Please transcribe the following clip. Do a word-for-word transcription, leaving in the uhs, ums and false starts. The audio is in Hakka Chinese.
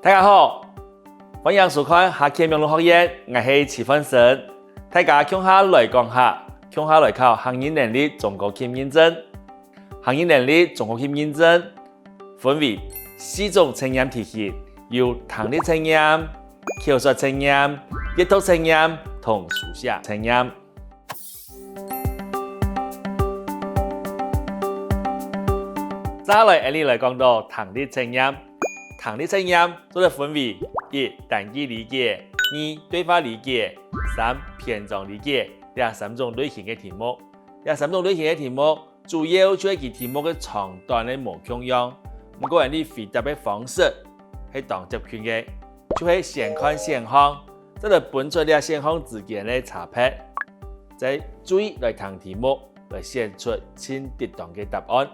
大家好，歡迎收看客家網路學院，𠊎係徐煥昇。大家共下來講客，共下來考客語能力中高級認證。客語能力中高級認證分為四種測驗題型，有聽力測驗、口說測驗、閱讀測驗同書寫測驗。 再來，𠊎俚來講到聽力測驗。聽力測驗做得分為：一、單句理解；二、對話理解；三、篇章理解。這三種類型个題目，這三種類型个題目，主要就係佢題目个長短个無共樣，毋過𠊎俚回答个方式係當接近个，就係先看選項，再來分出這選項之間个差別，再注意來聽題目，來選出盡適當个答案。